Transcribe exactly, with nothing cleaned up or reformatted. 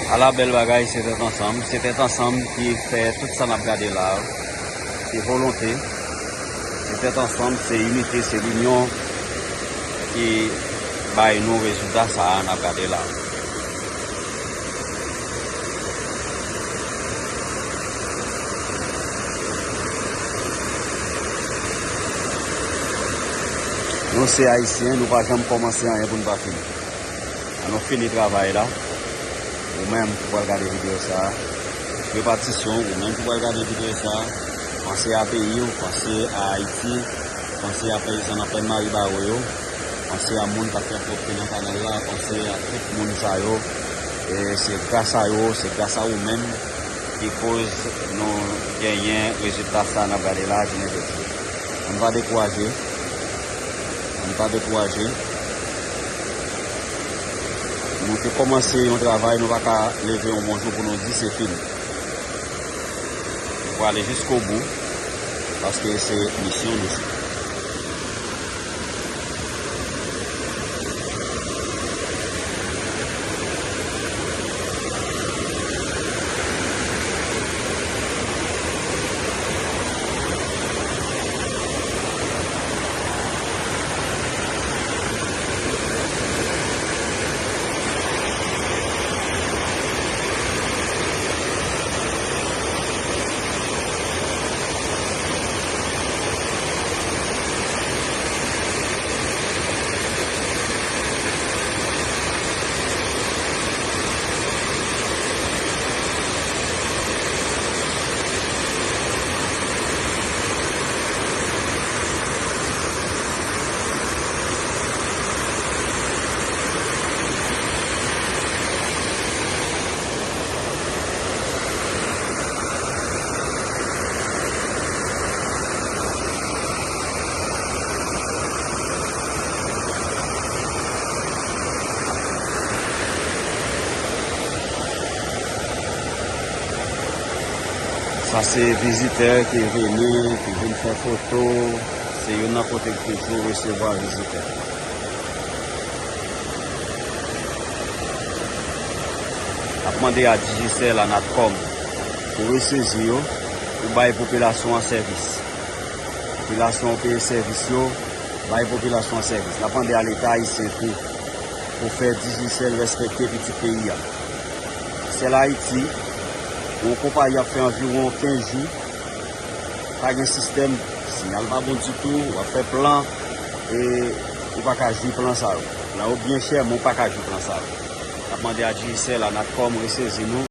Ala bèl bagay, se tèt ansanm. Se tèt ansanm ki fè tout sa n ap gade la a. Se volonte. Se tèt ansanm, se inite, se linyon ki bay nou rezilta sa a n ap gade la a. Nou se Ayisyen, nou pa janm kòmanse anyen pou n pa fini. Ann nou fini travay la. Ou menm ki pral gade videyo sa a, repatisyon, ou menm ki pral gade videyo sa a, panse a peyi w, panse a Ayiti, panse a peyizan nan Plèn Maribaro yo, panse a moun k ap fè pwòpte nan kanal la, panse a tout moun sa yo. E se gras a yo, se gras a ou menm ki koz nou genyen rezilta sa n ap gade la a jounen jodi. Ann pa dekouraje. Ann pa dekouraje. Nou te kòmanse yon travay, nou pa ka leve yon bon jou pou nou di se fini. Nou prale jiskobou, paske se misyon nou se. Sa se vizitè ki vini, ki vin fè foto. Se youn nan kote ki toujou resevwa vizitè. N ap mande a Digicel, a Natcom, pou resezi yo, pou bay popilasyon an sèvis. Popilasyon an peye sèvis yo, bay popilasyon an sèvis. N ap mande a Leta ayisyen tou pou fè Digicel respekte pitit peyi a. Digicel Ayiti, yon konpayi ap fè anviwon kenz jou, pa gen sistèm, siyal pa bon ditou, w ap fè plan, e ou pa ka jwi plan sa yo. Plan yo byen chè, men w pa ka jwi plan sa yo. N ap mande a Digicel, a Natcom, resezi nou.